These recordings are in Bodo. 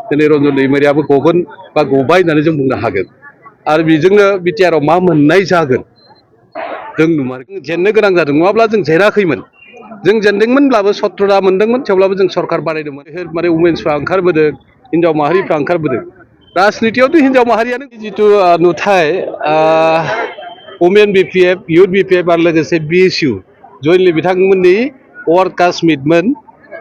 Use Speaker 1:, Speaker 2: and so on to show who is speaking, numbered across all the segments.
Speaker 1: दिनै रन्जन दैमारियाबो गगोन बा गबाय होननानै जों बुंनो हागोन आरो बेजोंनो बिटिआरआव मा मोननाय जागोन जों नुमारो जेननो गोनां जादों नङाब्ला जों जेनाखैमोन जों जेनदोंमोनब्लाबो 17टा मोनदोंमोन थेवब्लाबो जों सरकार बानायदोंमोन माने उमेन्सफ्रा ओंखारबोदों हिन्जाव माहारिफ्रा ओंखारबोदों राजनितियावथ' हिन्जाव माहारियानो जिथु नुथाय वमेन बिपिएफ इउथ बिपिएफ आरो लोगोसे बिएसइउ जयनलि बिथांमोननि वार्कार्स मिटमोन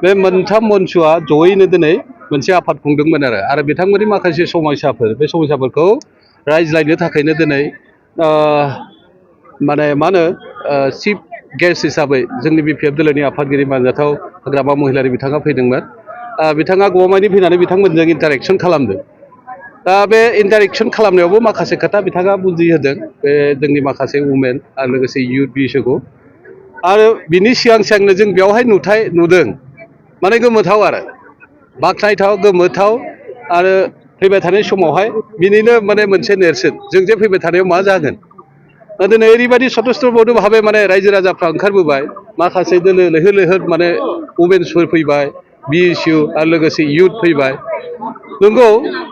Speaker 1: बे मोनथाम मन्चआ जयैनो दिनै मोनसे आफाद खुंदोंमोन आरो बिथांमोननि माखासे समस्याफोर बे समस्याफोरखौ रायज्लायनो थाखायनो दिनै माने मा होनो चिफ गेस्ट हिसाबै जोंनि बिपिएफ दोलोनि आफादगिरि मानजाथाव हाग्रामा महिलारि बिथाङा फैदोंमोन बिथाङा गमामायैनो फैनानै बिथांमोनजों इन्टारेक्सन खालामदों दा बे इन्टारेक्सन खालामनायावबो माखासे खोथा बिथाङा बुजिहोदों बे जोंनि माखासे वुमेन आरो लोगोसे इउथ बिएसइउखौ आरो बिनि सिगां सिगांनो जों बेवहाय नुथाय नुदों माने गोमोथाव आरो बाख्नायथाव गोमोथाव आरो फैबाय थानाय समावहाय बिनिनो माने मोनसे नेरसोन जों जे फैबाय थानायाव मा जागोन दिनै ओरैबायदि सतस्त्र' भाबे माने रायजो राजाफ्रा ओंखारबोबाय माखासे दोलो लैहोर लैहोर माने वुमेन्सफोर फैबाय बिएसइउ आरो लोगोसे इउथ फैबाय नंगौ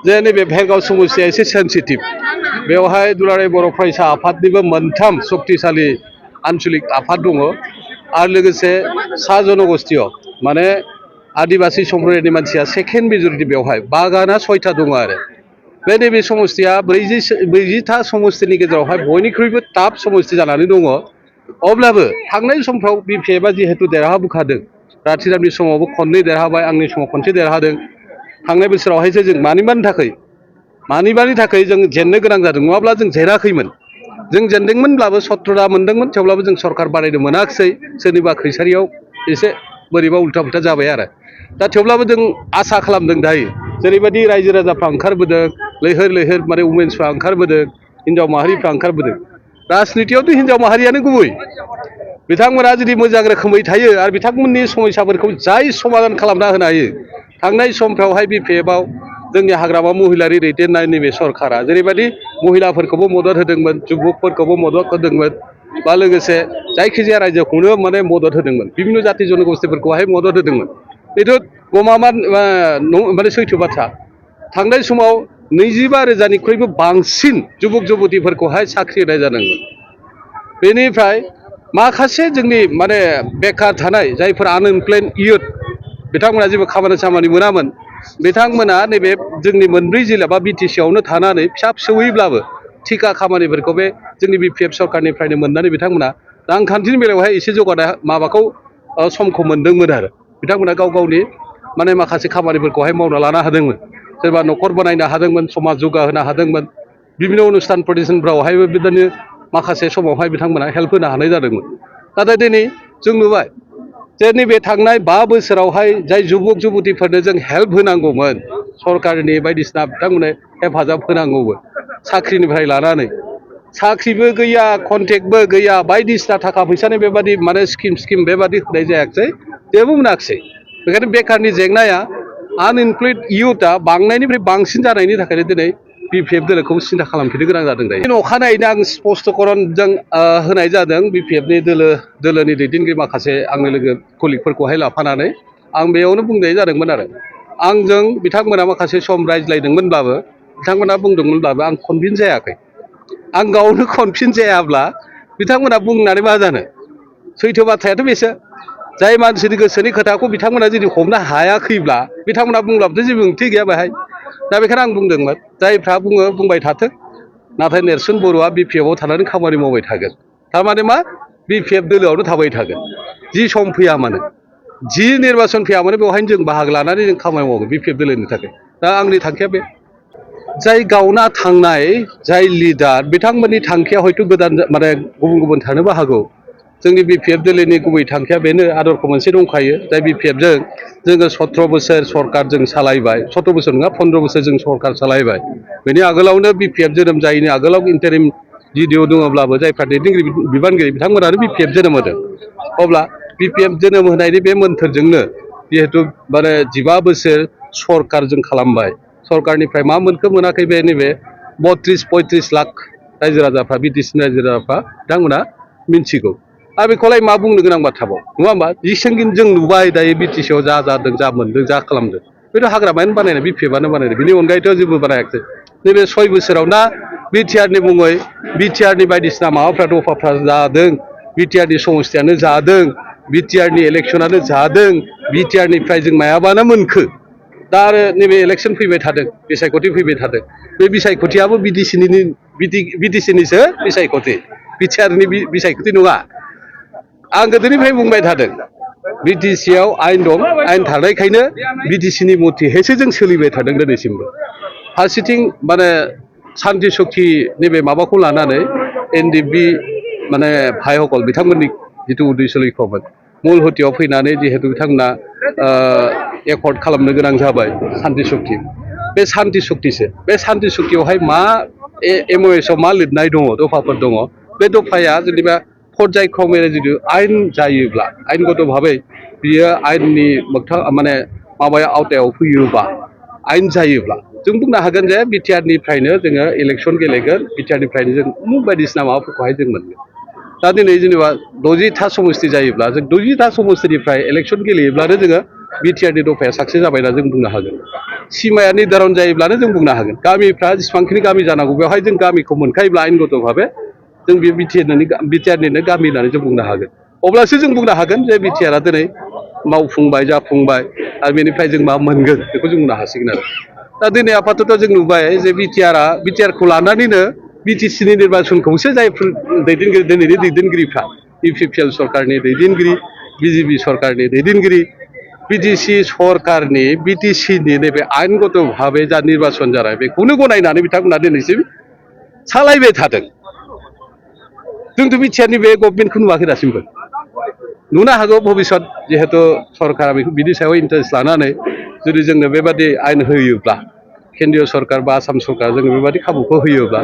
Speaker 1: जे नैबे भेरगाव समस्तिया एसे सेन्सिटिभ बेवहाय दुलाराय बर' फरायसा आफादनिबो मोनथाम शक्तिशालि आन्चलिक आफाद दङ आरो लोगोसे सा जनगोष्ठीय माने आदिबासि सम्प्रदायनि मानसिया सेकेन्ड मेजरिटि बेवहाय बागाना 6टा दङ आरो बे नैबे समस्तिया 40टा समस्तिनि गेजेरावहाय बयनिख्रुइबो टाफ समस्ति जानानै दङ अब्लाबो थांनाय समफ्राव बिपिएफआ जिहेतु देरहाबोखादों राथिरामनि समावबो खननै देरहाबाय आंनि समाव खनसे देरहादों थांनाय बोसोरावहायसो जों मानिबानि थाखाय जों जेननो गोनां जादों नङाब्ला जों जेनाखैमोन जों जेनदोंमोनब्लाबो 17टा मोनदोंमोन थेवब्लाबो जों सरकार बानायनो मोनाखिसै सोरनिबा खैसारियाव एसे बोरैबा उल्था पुल्था जाबाय आरो दा थेवब्लाबो जों आसा खालामदों दायो जेरैबायदि रायजो राजाफ्रा ओंखारबोदों लैहोर लैहोर माने वुमेन्सफ्रा ओंखारबोदों हिन्जाव माहारिफ्रा ओंखारबोदों राजनितियावथ' हिन्जाव माहारियानो गुबै बिथांमोना जुदि मोजां रोखोमै थायो आरो बिथांमोननि समस्याफोरखौ जाय समाधान खालामना होनो हायो थांनाय समफ्रावहाय बिपिएफआव जोंनि हाग्रामा महिलारि दैदेननाय नैबे सरकारा जेरैबायदि महिलाफोरखौबो मदद होदोंमोन जुबकफोरखौबो मदद होदोंमोन बा लोगोसे जायखिजाया रायजोखौनो माने मदद होदोंमोन बिभिन्न जाति जनगोष्ठीफोरखौहाय मदद होदोंमोन बेथ' गमामात माने सैथो बाथ्रा थांनाय समाव 22,000निख्रुइबो बांसिन जुबक जुबतिफोरखौहाय साख्रि होनाय जादोंमोन बेनिफ्राय माखासे जोंनि माने बेकार थानाय जायफोर आनएमप्लयड इयुथ बिथांमोना जेबो खामानि सामानि मोनामोन बिथांमोना नैबे जोंनि मोनब्रै जिल्ला बा बिटिसिआवनो थानानै फिसा फिसौयैब्लाबो थिका खामानिफोरखौ बे जोंनि बिपिएफ सरकारनिफ्रायनो मोननानै बिथांमोना रांखान्थिनि बेलायावहाय एसे जौगानाय माबाखौ समखौ मोनदोंमोन आरो बिथांमोना गाव गावनि माने माखासे खामानिफोरखौहाय मावना लानो हादोंमोन सोरबा न'खर बानायनो हादोंमोन समाज जौगाहोनो हादोंमोन बिभिन्न अनुस्थान प्रतिष्ठानफ्रावहायबो बिदिनो माखासे समावहाय बिथांमोना हेल्प होनो हानाय जादोंमोन नाथाय दिनै जों नुबाय जे नैबे थांनाय 5 बोसोरावहाय जाय जुबक जुबतिफोरनो जों हेल्प होनांगौमोन सरकारनि बायदिसिना बिथांमोननो हेफाजाब होनांगौमोन साख्रिनिफ्राय लानानै साख्रिबो गैया कन्टेक्टबो गैया बायदिसिना थाखा फैसानि बेबादि माने स्किम बेबादि होनाय जायाखिसै जेबो मोनाखिसै बेखायनो बेकारनि जेंनाया आनएमप्लयड इयुथआ बांनायनिफ्राय बांसिन जानायनि थाखायनो दिनै बिपिएफ दोलोखौ सिन्था खालामफिननो गोनां जादों दायो अखानायैनो आं स्पष्टकरनजों होनाय जादों बिपिएफनि दोलोनि दैदेनगिरि माखासे आंनि लोगो कलिगफोरखौहाय लाफानानै आं बेयावनो बुंनाय जादोंमोन आरो आंजों बिथांमोना माखासे सम रायज्लायदोंमोनब्लाबो बिथांमोना बुंदोंमोनब्लाबो आं कनभिन्स जायाखै आं गावनो कनभिन्स जायाब्ला बिथांमोना बुंनानै मा जानो सैथो बाथ्रायाथ' बेसो जाय मानसिनि गोसोनि खोथाखौ बिथांमोना जुदि हमनो हायाखैब्ला बिथांमोना बुंब्लाबोथ' जेबो ओंथि गैया बेहाय दा बेखायनो आं बुंदोंमोन जायफ्रा बुङो बुंबाय थाथों नाथाय नेर्सोन बर'आ बिपिएफआव थानानै खामानि मावबाय थागोन थारमाने मा बिपिएफ दोलोआवनो थाबाय थागोन जि सम फैया मानो जि निर्बाचन फैया मानो बेवहायनो जों बाहागो लानानै जों खामानि मावगोन बिपिएफ दोलोनि थाखाय दा आंनि थांखिया बे जाय गावना थांनाय जाय लिडार बिथांमोननि थांखिया हयथ' गोदान माने गुबुन थानोबो हागौ जोंनि बिपिएफ दोलोनि गुबै थांखिया बेनो आदर्श मोनसे दंखायो जाय बिपिएफजों जोङो 17 बोसोर सरकार जों सालायबाय 17 बोसोर नङा 15 बोसोर जों सरकार सालायबाय बेनि आगोलावनो बिपिएफ जोनोम जायैनि आगोलाव इन्टारिम जिडिअ दङब्लाबो जायफ्रा दैदेनगिरि बिबानगिरि बिथांमोनानो बिपिएफ जोनोम होदों अब्ला बिपिएफ जोनोम होनायनि बे मोन्थोरजोंनो जिहेतु माने 15 बोसोर सरकार जों खालामबाय सरकारनिफ्राय मा मोनखो मोनाखै बे नैबे 32-35 लाख रायजो राजाफ्रा बिटिसिनि रायजो राजाफ्रा बिथांमोना मिन्थिगौ आरो बेखौलाय मा बुंनो गोनां बाथ्राबाव नङा होमबा जेसेबां जों नुबाय दायो बिटिसिआव जा जादों जा मोनदों जा खालामदों बेथ' हाग्रामायानो बानायनाय बिपिएफआनो बानायनाय बिनि अनगायैथ' जेबो बानायाखै नैबे 6 बोसोराव ना बिटिआरनि मुङै बिटिआरनि बायदिसिना माबाफ्रा दफाफ्रा जादों बिटिआरनि समस्थियानो जादों बिटिआरनि इलेक्सनानो जादों बिटिआरनिफ्राय जों मायाबानो मोनखो दा आरो नैबे इलेक्सन फैबाय थादों बिसायख'थि फैबाय थादों बे बिसायख'थियाबो बिटिसिनिसो बिसायख'थि बिटिआरनि बिसायख'थि नङा आं गोदोनिफ्राय बुंबाय थादों बिटिसिआव आयेन दं आयेन थानायखायनो बिटिसिनि मथेहायसो जों सोलिबाय थादों दिनैसिमबो फारसेथिं माने सान्ति सक्ति नैबे माबाखौ लानानै एनडिएफबि माने भाइहकल बिथांमोननि जिथु उद्देश्य लक्ष्यमोन मुल हुथियाव फैनानै जिहेतु बिथांमोना एकर्ड खालामनो गोनां जाबाय सान्ति सक्ति बे सान्ति सक्तिसो बे सान्ति सक्तियावहाय मा एमअएसआव मा लिरनाय दङ दफाफोर दङ बे दफाया जेनेबा पर्यायक्रमे जुदि आयेन जायोब्ला आयेनगत भाबै बियो आयेननि मोगथां माने माबाया आवथायाव फैयोबा आयेन जायोब्ला जों बुंनो हागोन जे बिटिआरनिफ्रायनो जोङो इलेक्सन गेलेगोन बिटिआरनिफ्रायनो जों उमुक बायदिसिना माबाफोरखौहाय जों मोनगोन दा दिनै जेनेबा 60था समस्ति जायोब्ला जों 60था समस्तिनिफ्राय इलेक्सन गेलेयोब्लानो जोङो बिटिआरनि दफाया साक्सेस जाबाय होनना जों बुंनो हागोन सिमाया निर्धारन जायोब्लानो जों बुंनो हागोन गामिफ्रा जेसेबांखिनि गामि जानांगौ बेवहाय जों गामिखौ मोनखायोब्ला आयेनगत भाबै जों बे बिटिआरनिनो गामि होननानै जों बुंनो हागोन अब्लासो जों बुंनो हागोन जे बिटिआरआ दिनै मावफुंबाय जाफुंबाय आरो बेनिफ्राय जों मा मोनगोन बेखौ जों बुंनो हासिगोन आरो दा दिनै आपातत जों नुबाय जे बिटिआरखौ लानानैनो बिटिसिनि निर्बाचनखौसो जायफोर दैदेनगिरि दिनैनि दैदेनगिरिफ्रा इउपिपिएल सरकारनि दैदेनगिरि बिजेपि सरकारनि दैदेनगिरि बिटिसि सरकारनि बिटिसिनि नैबे आयेनगत भाबै जा निर्बाचन जानाय बेखौनो गनायनानै बिथांमोना दिनैसिम सालायबाय थादों जोंथ' बिटिआरनि बे गभर्नमेन्टखौ नुवाखै दासिमबो नुनो हागौ भबिष्यत जिहेतु सरकारा बेखौ बिनि सायाव इन्टारेस्ट लानानै जुदि जोंनो बेबादि आयेन होयोब्ला केन्द्रीय सरकार बा आसाम सरकार जोंनो बेबादि खाबुखौ होयोब्ला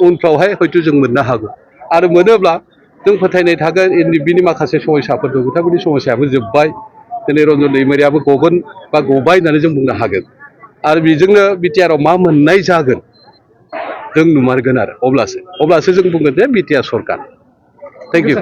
Speaker 1: उनफ्रावहाय हयथ' जों मोननो हागौ आरो मोनोब्ला जों फोथायनाय थागोन बिनि माखासे समस्याफोर दं बिथांमोननि समस्याबो जोब्बाय दिनै रन्जन दैमारियाबो गगोन बा गबाय होननानै जों बुंनो हागोन आरो बेजोंनो बिटिआरआव मा मोननाय जागोन जों नुमारगोन आरो अब्लासो जों बुंगोन जे बिटिआर सरकार थेंक इउ